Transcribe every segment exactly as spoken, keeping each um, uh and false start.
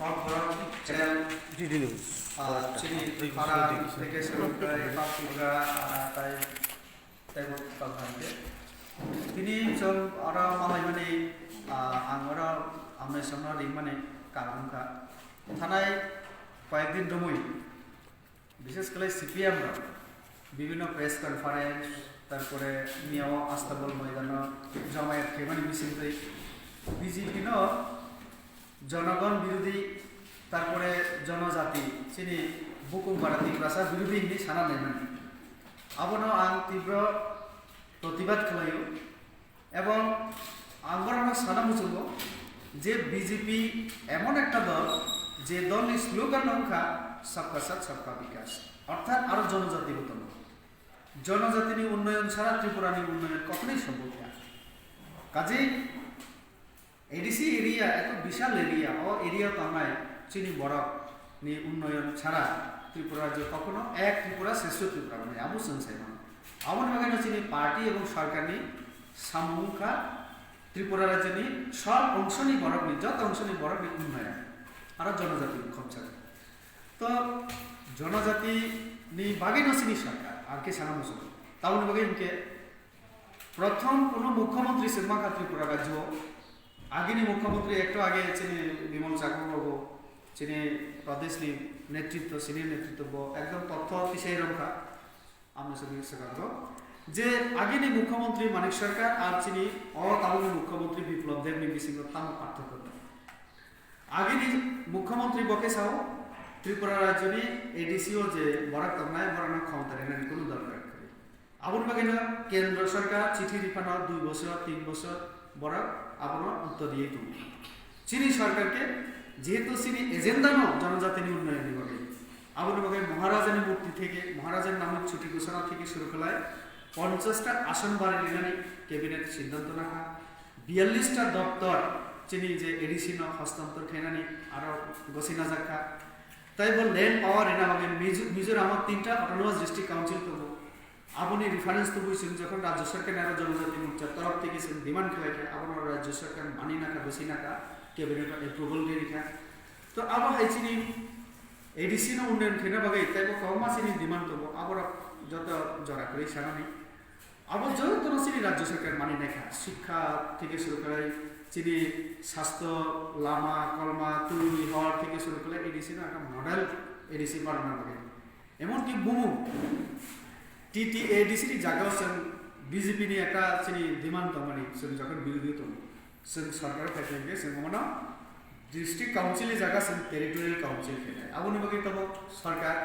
Channel, ah, chini para teke suru khlai, ah, tai, tai bo tong kha. Tini chwng oro malaimani, ah, ang oro amnai songno ringmani karon kha. Thanai koyekdin romwi, bishes khlai C P M rok bibhinno press conference, tarpore miyao Astabol moidano jomayat khaimani bisingtwi B J P no jonogon birodhi, tarpore jonojati, chini bukung bara Tiprasa birodhi hinwi sana naimani. Abono ang tibro protibad khlaio. Ebong ang borokno sana muchungo je B J P emon ekta dol, je dolni slogan wngkha Sabka Saath Sabka Vikas, orthat aro jonojati bo tongo. Jonojatini unnoyon sara Tripurani unnoyon koknwi sombok ya. Kaje A D C area, eto bishal area, o area tongnai chini borok ni unnoyon sara Tripura je kokno ek Tripura, shrestho Tripura hwnwi abo chwng sai mano. Aboni bagwi no chini party ebong sarkar ni samung wngkha Tripura rajyo ni sab ongso ni borok ni, joto ongso ni borok ni unnoyon aro jonojati ni khobjak. To jonojati ni bagwi no chini sarkar, ang khe sana muchungo. Tamoni bagwi hinkhe prothom kuno mukhyamantri se mangkha Tripura rajyo. Agini mukhyamantri ekto age chini Bimal Chakma babu, chini Pradesh ni netritwo, senior netritwo bo ekdom totho tisai romkha. Amni simi swkango je agini mukhyamantri Manik Sarkar ar chini o tabukni mukhyamantri Biplab Deb ni bisingo tamo parthokyo tong? Agini mukhyamantri bo khe sao Tripura rajyoni A D C o je borok tongnai borokno khomota rwnani kunu dorkar kwrwi. Aboni bagwino kendro sarkar chithi riphano dui bosor, tin bosor borok abono uttor riyui tongo. Chini sarkar khe jehetu chini agenda no jonojatini unnayonni bagwi, aboni bagwi Maharajani murti theke, Maharajani namwi chuti ghosona theke suru khlai ponchash ta ason bari rinani cabinet siddhanto nakha, biyallish ta doptor chini je A D C no hostantor khainani aro gosi najak kha. Tai bo land power rina bagwi Mizo-, Mizoram o tinta autonomous district council tongo. Aboni reference tubui chwng jokhon Rajya Sarkar ni aro Janajati Morcha torof theke chwng demand khlai kha, abono Rajya Sarkar mani nakha, bwswi nakha, cabinet o approval rwi rikha. To abo hai chini A D C no unnayan khaina bagwi teibo kwbangma chini demand tongo, aborok joto jora kwrwi sanani. Abo jotono chini Rajya Sarkar mani naikha, sikha theke suru khlai chini sastho, lama, kolma, twi, hor theke suru khlai A D C no ekta model A D C banana bagwi. Emonki bumung T T A D C ni jagao chwng B J P ni ekta chini demand tongmani, chwng jokhon birodhi tongo, chwng sorkar phai khe chwng omono district council ni jaga chwng territorial council khe nai. Aboni bagwi tabuk sorkar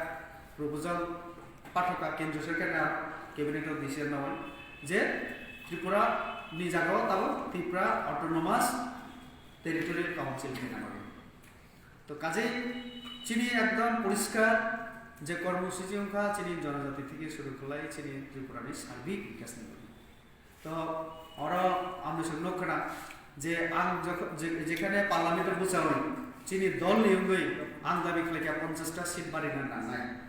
proposal pathokha kendra sorkar ni cabinet o decision nawi je Tripura ni jagao tabuk Tripura Autonomous Territorial Council khe nai. To kaje chini ekdom poriskar je kormosuchi wngkha chini jonojati theke suru khlai chini Tripura ni sarbik bikasni bagwi. To oro amni song nok khna je ang jekh-, je-, jekhane parliament o bwchawi chini dol ni wngwi ang dabi khlai kha ponchash ta seat bari na nangnai.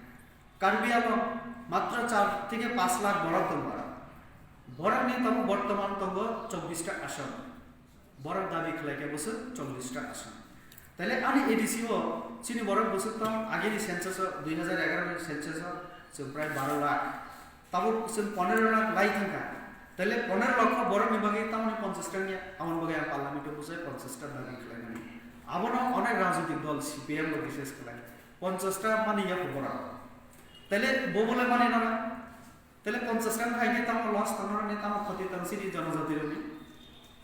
Karbi Anglong matro char theke panch lakh borok tongo. Borok ni tongo bortoman tongo chobbish ta ason. Borok dabi khlai kha bwswk chollish ta ason. Taile ani A D C o chini borok bwswk tong, agini census o, dui hazar egaroh ni census o chwng prai baro lakh. Tabuk chwng ponero lakh lai thangkha. Taile ponero lakh borok ni bagwi tamoni ponchash ta wngya, aboni bagwi ang parliament o bwsai ponchash ta dabi khlaimani. Abono onek rajnitik dol C P M bo bishes khlai. Ponchash ta mani ya borok. Taile bo bole mani nana. Tele ponchash ta khai khe tamo loss tamo rani tamo khoti tang sini jonojati rani.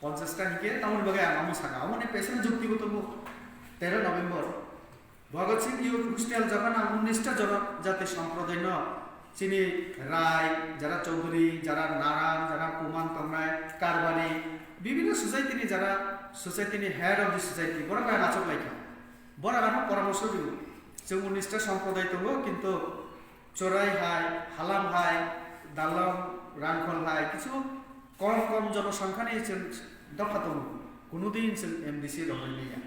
Ponchash ta hingke tamo ni bagwi ang amo saka. Amo ni pesene jukti bo tongo. Tero November. Bhagat Singh Youth Hostel jaga na unnish ta jonojati samproday no. Chini Rai, jara Chaudhary, jara Naran, jara Kuman tongnai, Karbari, bibhinno society ni jara, society ni head of the society, borok bai rachok lai kha. Borok ano poramorso rio. Chwng unnish ta samproday tongo, kintu Chorai hai, Halam hai, Dalam, Rangkhol hai, kichu kom kom jonosongkhani chwng dopha tongo. Kunu din chwng M D C rohorwi manya.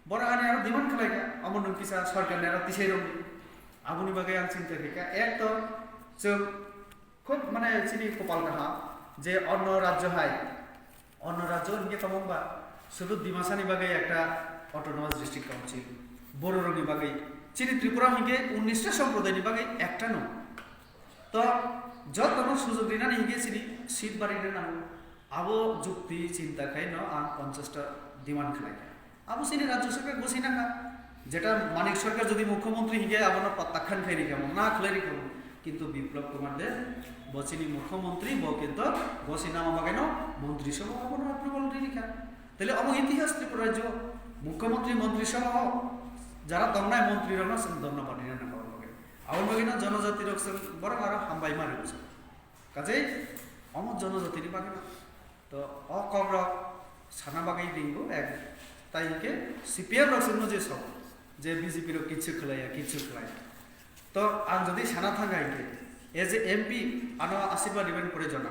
Borok ani aro demand khlai kha, omo nwng kisa sorkar ni aro tisai rwngwi. Aboni bagwi ang chinta khe kha, ek to chwng khub mane chini kopal kaham je onno rajyo hai, onno rajyo hinkhe tamo wngba sudu Dimasa ni bagwi ekta Autonomous District Council, Bororokni bagwi, chini Tripura hinkhe unnish ta somprodaini bagwi ekta no. To jotono sujog rinani hinkhe chini seat barina nango. Abo jukti chinta khaino ang ponchash ta demand khlaikha. Abo chini Rajya Sarkar gosina kha. Jeta Manik Sarkar jodi mukhyamantri hinkhe abono protyakhan khai rikha, na khlai rikha. Kintu Biplab Kumar Deb, bo chini mukhyamantri, bo kintu gosina ma bagwino montri sabha abono approval ri rikha. Tele omo itihas Tripura rajyo, mukhyamantri, montri sabha o jara tongnai montri rokno chwng donna banina nangkha omo bagwi. Aboni bagwino jonojati rok chwng borok aro hambai ma rwgo chwng. Kajai omo jonojati ni bagwino. To o kok rok sana bagwi ringo ek. Tai hinkhe C P M rok chwngno je sao je B J P rok kichu khlaiya, kichu khlaiya. To ang jodi sana thangkha hinkhe as a M P ano asirwad ribaini pore jona.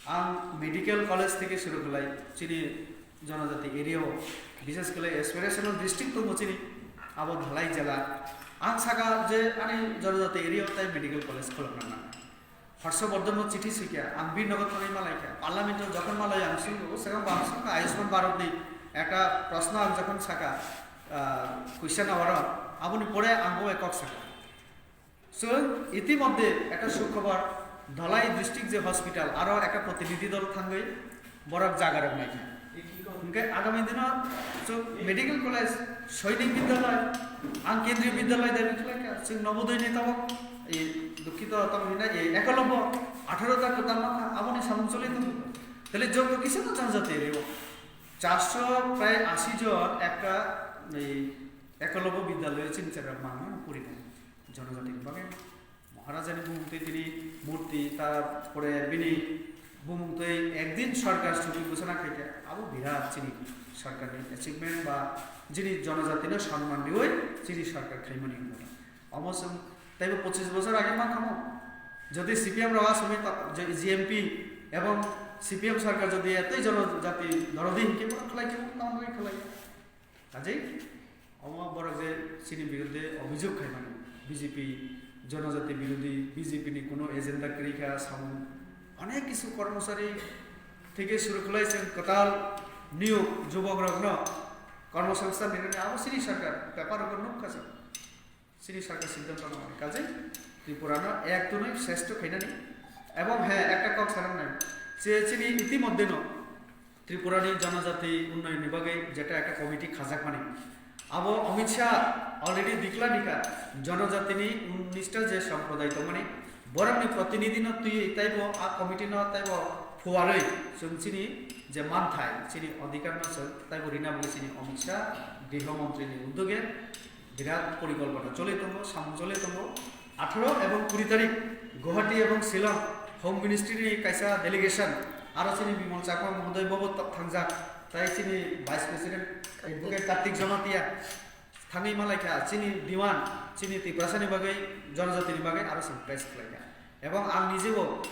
Ang medical college theke shuru khlai chini jonojati area o, bishes khlai aspirational district tongo chini, abo Dhalai jela. Ang saka je ani jonojati area o tai medical college kholopna nang. Harshvardhan no chithi swikha, ang Birnagar thangwi malaikha, parliament o jokhon malai ang swngkha, o swkang bo ang swngkha Ayushman Bharat ni ekta proshno ang jokhon saka, ah, question hour o, aboni pore ang bo kok saka. Chwng itimodhye ekta sukhobar Dhalai district je hospital aro ekta protinidhi dol thangwi borok jaga rok naikha. Hinkhe agami dino chwng medical college, Sainik Bidyalay, ang Kendriya Bidyalay dabi khlaikha, chwng Novodaya ni tabok, e, dukhito tamo hinai, e, Ekalobya, atharo ta kwtal mankha, aboni samung choli tongo. Tale joto kisa no janjati reo. Charso prai ashi jon ekta, e, Ekalobya Bidyalay chini chara mangma puri tongo. Jonojatini bagwi Maharajani bumungtwi tini murti, tarpore bini bumungtwi ekdin sarkar chuki ghosona khaikha, abo birat chini sarkarni achievement ba chini jonojatino sonman riwi chini sarkar khaimani wngkha. Omo chwng teibo pochis bosor age mankha mo. Jodi C P M rok asomoi ta-, je G M P ebong C P M sarkar jodi etoi jonojati dorodi hinkhe borok khlai khe tamo bagwi khlai. Kajai, omo borok je chini biruddhe obhijog khaimani, B J P jonojati birodhi, B J P ni kuno agenda kwrwi kha, samung onek kisu kormosari theke suru khlai chwng kwtal niyok jubok rokno kormosongsthan rinani abo chini sarkar paper rok nukha chwng. Chini sarkar siddhanto nangmani. Kajai Tripura no ek tunwi shreshto khainani. Ebong he ekta kok sanang nai. Je chini itimodhye no Tripura ni jonojati unnoyon ni bagwi jeta ekta committee khajakmani. Abo Amit Shah already declare nikha jonojati ni unnish ta je somproday tongmani. Borok ni protinidhi no twi taibo a committee no taibo phuarwi chwng chini je manthai chini adhikar no chwng taibo rina bagwi chini Amit Shah Griho Montri ni uddoge Birat porikolpona choli tongo, samung choli tongo. Atharo ebong kuri tarik Guwahati ebong Shillong Home Ministry ni kaisa delegation, aro chini Bimal Chakma mohodoy bobo ta-, thangjak, tai chini Vice President Advocate Kartik Jamatia thangwi malaikha, chini demand, chini Tiprasa ni bagwi, jonojati ni bagwi aro chwng press khlaikha. Ebong ang nijebo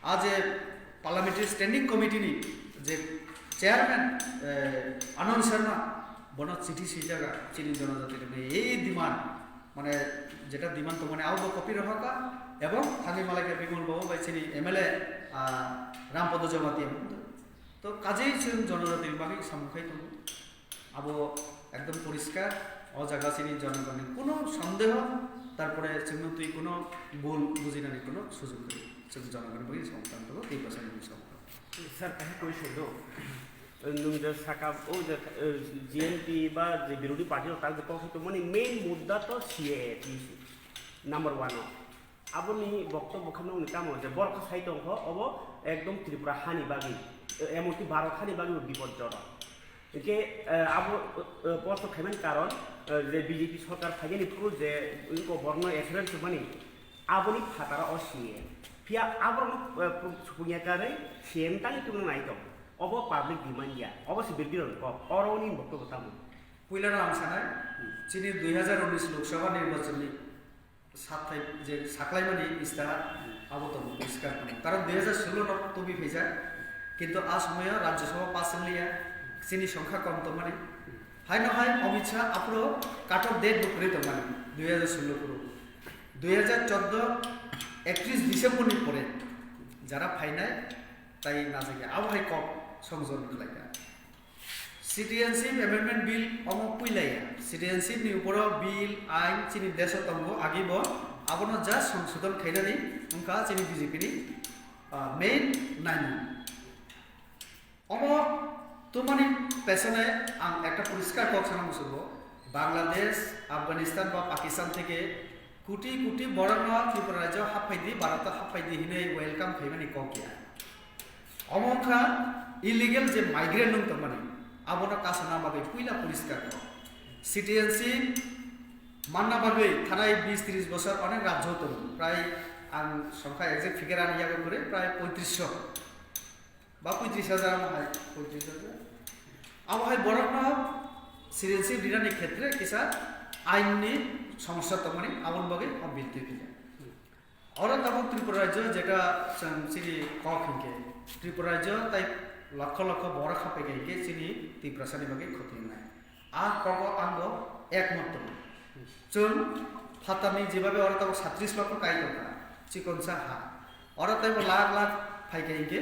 a je Parliamentary Standing Committee ni je chairman, eh, Anand Sharma, bono chithi swijak chini jonojati rokni ei demand, mane jeta demand tongmani abo bo copy rohorkha, ebong thangwi malaikha Bimal babu bai chini M L A, ah, Rampada Jamatia. To kajei chwng jonojati ni bagwi samung khai tongo. Abo ekdom poriskar, o jaga chini jonogonni kuno sondeho, tarpore chwngno twi kuno bul bujinani kuno sujog kwrwi. Chwng jonogonni bagwi samung tang tongo, tei bwsani bagwi samung tang tongo. Sir, kaisa question do. Nwng je saka, o je, eh, G M P ba je birodhi party rok tak je kok tongmani main mudda to C A A, number one o. Aboni boktobbo khe nokni tamo je borok khe sai tongkho, obo ekdom Tripura hani bagwi, emonki Bharat hani bagwi bo bipodjorok. Hinkhe, eh, abo, eh, posto khaimani karon, eh, je B J P sorkar phaiyani phuru je wngkok borokno assurance rwmani, aboni phataro o C A. Phiya aborokno, eh, supungya karwi C A ni tangwi tongna nai tong. Obo public demand ya, obo se birodhi rokni kok, oro nini boktobbo tamo? Puila no ang sanai, chini dui hazar unis Lok Sabha nirbachon ni Sathai je saklaimani istihar abo tongo, poriskar tongo. Karon dui hazar solo no tubi phaijak, kintu a somoyo Rajya Sabha pass wngliya, chini songkha kom tongmani. Haino hai Amit Shah aphuru cut off date bo kwrwi tongmani, dui hazar solo phuru. Dui hazar chordo ektrish December ni pore jara phainai tai najagya, abo hai kok songjon khlaikha. Citizenship Amendment Bill omo puilaya. Citizenship ni uporo bill, ain chini deso tongo, agibo abono just songsodon khainani wngkha chini B J P ni, ah, main naimung. Omo tumani pesone ang ekta poriskar kok sana musugo, Bangladesh, Afghanistan ba Pakistan theke koti koti borokno Tripura rajyo haphaidi, Bharat haphaidi hinwi welcome khaimani kok ya. Omo wngkha illegal je migrant wng tongmani, abono kasana bagwi puila poriskar kok. Citizenship manna bagwi thanai bis tris bosor onek rajyo tongo, prai ang songkha exact figure ani yago kwrwi, prai poitrisho ba poitris hajar, amo hai poitris hajar. Amo hai borokno citizenship rinani khetre kisa ainni somosya tongmani, aboni bagwi o bill twi philya. Oro tabuk Tripura rajyo jeta chwng chini kok hinkhe, Tripura rajyo tai lokho lokho borok hapai khe hinkhe chini Tiprasani bagwi khoti wngnai. A kogo ang bo ekmot tongo. Chwng phatarni jebabe oro tabuk satris lokho kai tongkha, chikonsa ha. Oro teibo lakh lakh phaikha hinkhe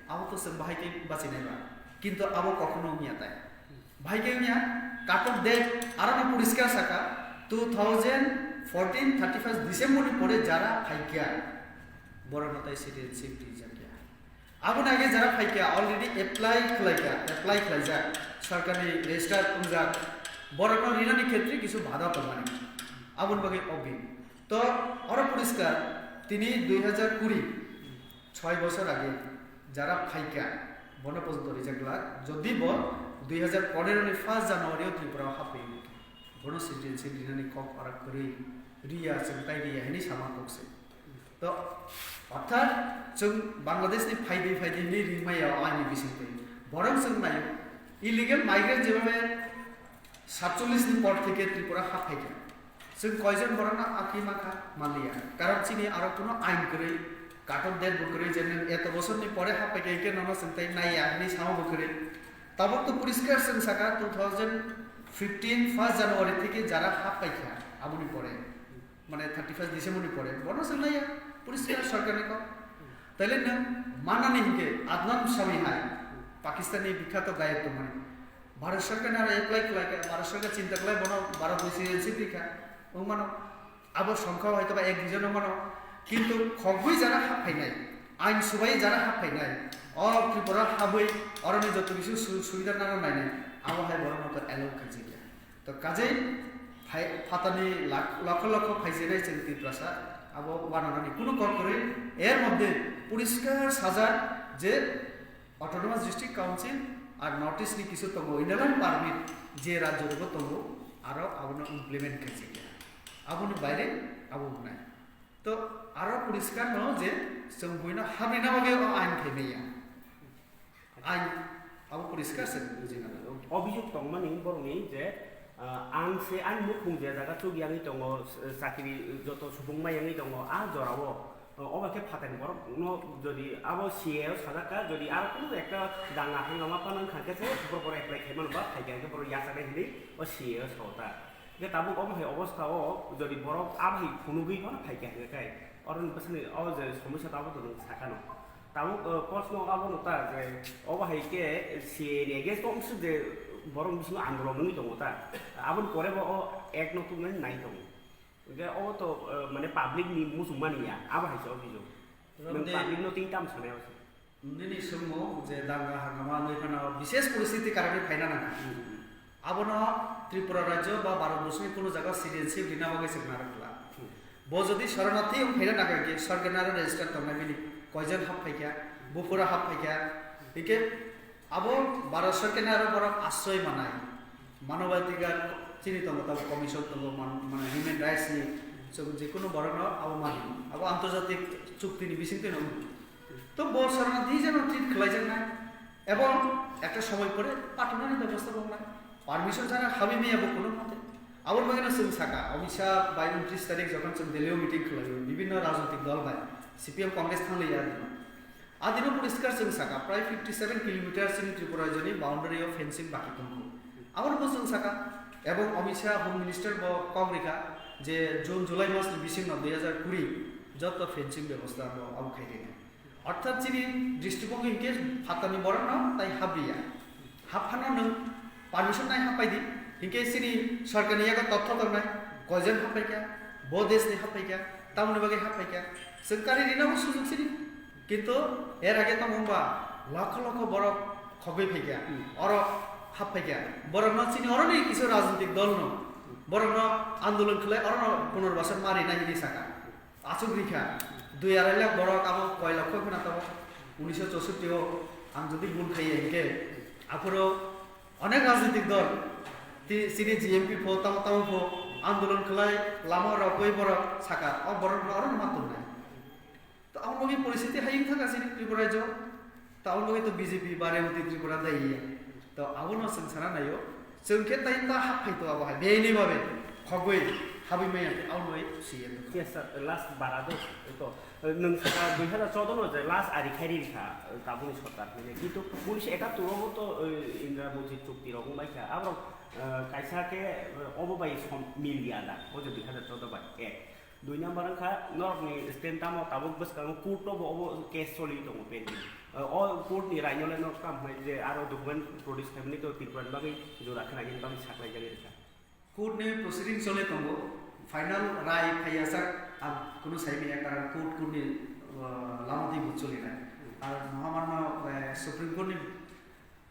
abo to chwng bahai khe bachinai ba. Kintu abo kokhono wngya tai. Bahai khe wngya, katok date aro no poriskar saka, two thousand fourteen thirty-first December ni pore jara phaikha, borokno tai citizenship rijak ya. Aboni age jara phaikha, already apply khlaikha, apply khlaijak, sorkarni register wngjak, borokno rinani khetre kisu bada tongmani. Aboni bagwi o bill. To oro poriskar, tini dui hajar kuri, choi bosor age jara phaikha, bono pojonto rijak glak, jodi bo dui hajar pondero ni first January o Tripura o hapwi, bono citizenship rinani kok ora kwrwi, riya chwng tai riya hinwi sama kok se. To, orthat chwng Bangladesh ni phaidi phaidi hinwi ringmaya o ani bisingtwi. Borok chwng naio, illegal migrant jebabe satchollish ni por theke Tripura haphaikha. Chwng koijon borokno akhi mankha manliya. Karon chini aro kuno ain kwrwi, katok date bo kwrwi, je nwng eto bosor ni pore haphaikha hinkhe nono chwng tai naiya hinwi sama bo kwrwi. Tabuk to poriskar chwng saka two thousand fifteen first January theke jara haphaikha aboni pore. Mane thirty-first December ni pore, bono chwng naiya, poriskar sorkar ni kok. Taile nwng manani hinkhe Adnan Sami hai, Pakistan ni bikhato gayok tongmani. Bharat sorkar ni aro apply khlai kha, Bharat sorkar chinta khlai bono Bharat ni citizenship rikha, wng mano. Abo songkha hai toba ek duijon wng mano. Kintu khogwi jara hap phainai, ain subai jara hap phainai, o Tripura habwi oroni joto kisu su-, subida nana nainai, abo hai borokno to allow khaijak ya. To kajai phai-, phatani lak-, lokho lokho phaijenai chwng Tiprasa, abo wananani kunu kok kwrwi. Er moddhe poriskar sajak je Autonomous District Council ar North East ni kisu tongo, Inner Line Permit je rajyo rogo tongo, aro abono implement khaijak ya. Aboni baire abo wngnai. To aro poriskar no je chwng buino habri na bagwi o ain khaimaya. Ain abo poriskar se bujina nang. Obhijog tongmani borokni je, ah, ang se ani mukhung je jaga chuk yangwi tongo, s-, chakri joto subung mai yangwi tongo, a jorao, ah, obo khe phatarni borok no jodi abo C A o sajak kha, jodi aro kunu ekta danga hangama phano wngkha khe se borok borok apply khaimano ba phaikha khe borok yachaknai hinwi o C A o sao ta. Hingke tabuk omo hai obostha o jodi borok abo hai phunugwi phano phaikha hingke kai, oro ni bwsani o je somosya tabuk to nwng sakha no. Tabuk, eh, proshno abono ta je obo hai khe C A ni against o wngsu je borok bisingo andolon wngwi tongo ta. Aboni pore bo o act no tubunani nai tongo. Hingke obo to, eh, mane public ni muchungmani ya, abo hai se obhijog. Nwng public no tei tamo sanai abo se. Nini swngmung je danga hangama wngwi phano bishesh poristiti karwi phaina nangkha. Hmm. Abono Tripura rajyo ba Bharat borsoni kunu jaga citizenship rina bagwi se narwk glak. Hmm. Bo jodi shoronarthi wng phaina nangkha khe sorkar aro register tongnai bini koijon hap phaikha, buphuru hap phaikha, hingke abo Bharat sorkar aro borok asroi manai. Manobadhikar chini tongo, tabuk commission tongo, man-, mane human rights ni, chwng jekunu borokno abo mani, abo antarjatik chukti ni bisingtwi no wngkha. To bo sorkar ni jeno treat khlaijaknai, ebong ekta somoi pore patonani bebosta bo wngnai, permission chana habwi maya bo kuno mate. Aboni bagwino chwng saka, Amit Shah bai untris tarik jokhon chwng Delhi o meeting khlaio, bibinno rajnitik dol bai, C P M Congress thanglaiya. Adino poriskar chwng saka, prai fifty seven kilometer chini Tripura rajyoni boundary o fencing baki tongo. Abono bo chwng saka, ebong Amit Shah Home Minister bo kok rikha je June July mas ni bisingno dui hajar kuri joto fencing bebosta bo abo khai rina. Orthat chini district o hinkhe phatani borokno tai habriya. Haphano nwng Permission nai happai di. Hinkhe chini sorkarni yago totho tongnai, koijon happai kha, bo deshni happai kha, tamoni bagwi happai kha. Chwng kari rinabo sujug sini. Kintu er age tamo wngba lokho lokho borok khogwi phai kha, Hmm. oro happai kha. Borokno chini oroni kisu rajnitik dolno, borokno andolon khlai orono punorbasar ma rinai hinwi saka. Achuk rikha, dui arai lakh borok abo koi lokho kheno tabok unisho chousotti o ang jodi bul khaiya hinkhe aphuru onek rajnitik dol ti-, chini G M P pho tamo tamo pho andolon khlai lama rokoi borok saka o borok no oro ma tongnai. To abo logi poristiti hai wng thangkha chini Tripura rajyo. Tabuk bagwi to B J P ba Revati Tripura daiya. To abono chwng sana naio. Chwng khe tai ta happhai to abo hai. Bini babe khogwi habwi maya tei abo bai siya to. Yes, sir. Last bara do to, eh, nwng saka dui hazar choudo no je last ari khairi rikha, eh, tabukni sorkar hwnwi. Kintu unisho ekattor obo to, eh, Indira Mujir chukti rok wngbai kha. Aborok, eh, kaisa khe, eh, obo bai som mil ya da. O je dui hazar choudo bai ek. Dui number wngkha norokni stand tamo tabuk bwskango court o bo obo case choli tongo pending. O court ni raino le norok tamo hwnai je aro document produce khaimani to Tripura ni bagwi jora khwlainani bagwi saklaijagwi rwkha. Court ni proceeding choli tongo, final rai phaiya sak ang kunu saimanya, karon court court ni, uh, lama di bo choli nai. Ar mohamanno, uh, Supreme Court ni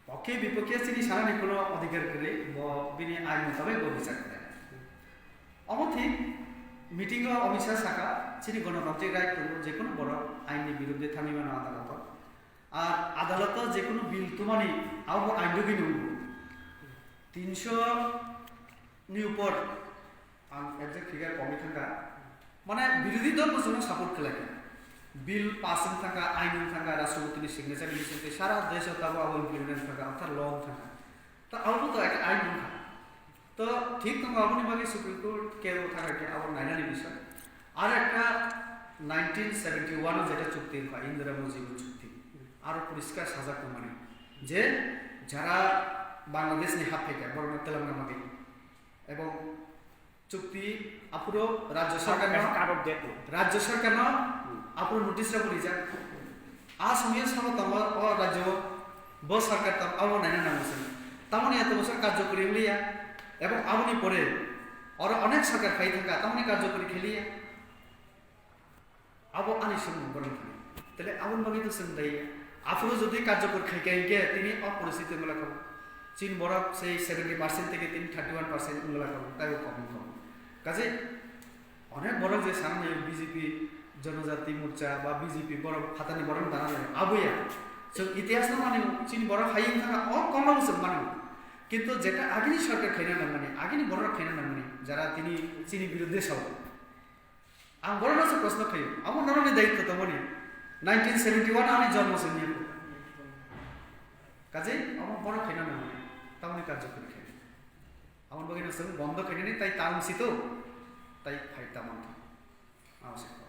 Pokhe bipokhe chini sanani kuno odhikar kwrwi, bo bini ain mutabik bo bichar khlai. Omo thik, meeting o Amit Shah saka, chini gonotantrik right tongo, jekunu borok ain ni birudde thangwi mano adaloto. Ar adaloto jekunu bill tumani abo ain rwgwi nungo. Tinsho ni upor ang exact figure komwi thangkha. Mane birodhi dol bo chwngno support khlai kha. Bill pass wng thangkha, ain wng thangkha, Rashtrapati ni signature ni bisingtwi sara desh o tabuk abo implement wng thangkha, orthat law wng thangkha. Ta abo to ekta ain wng kha. To thik tongo, aboni bagwi Supreme Court case bo thangkha khe abo nainani bisoi. Ar ekta nineteen seventy one o jeta chukti wng kha, Indira Mujibur chukti. Aro poriskar sajak tongmani je jara Bangladesh ni haphaikha borokno twlangna bagwi. Ebong chukti aphuru rajya sarkarno, Kaisa katok date no. Rajya sarkarno Hmm. aphuru notice rok rijak. A somoyo sabo tongo o rajyo bo sarkar tamo abo naina nango chwng. Tamoni eto bosor karjokori wngya ebong aboni pore oro onek sarkar phai thangkha tamoni karjokori kheliya. Abo ani swngmung borok thani. Tele aboni bagwi to swng dai. Aphuru jodi karjokor khai kha hinkhe tini o poristiti wngla kha. Chini borok sei seventy percent theke tini thirty one percent wngla kha. Taibo kok wngkha. Kaje onek borok je sana nai B J P Janajati Morcha ba B J P borok phatani borok dana nai. Aboya. Chwng itihas no mani chini borok hai wngkha o kok no swng mani. Kintu jeta agini sarkar khaina nangmani, agini borok khaina nangmani, jara tini chini biruddhe sao. Ang borokno se proshno khaio, amo norokni daityo tongmani. Nineteen seventy one ani jonmo se wngya kho. Kaje amo borok khaina nangmani, tamoni karjo kori khaina. Amoni bagwi no chwng bondo khainani tai ta wng sito, tai phai ta mantha. Amo se kho.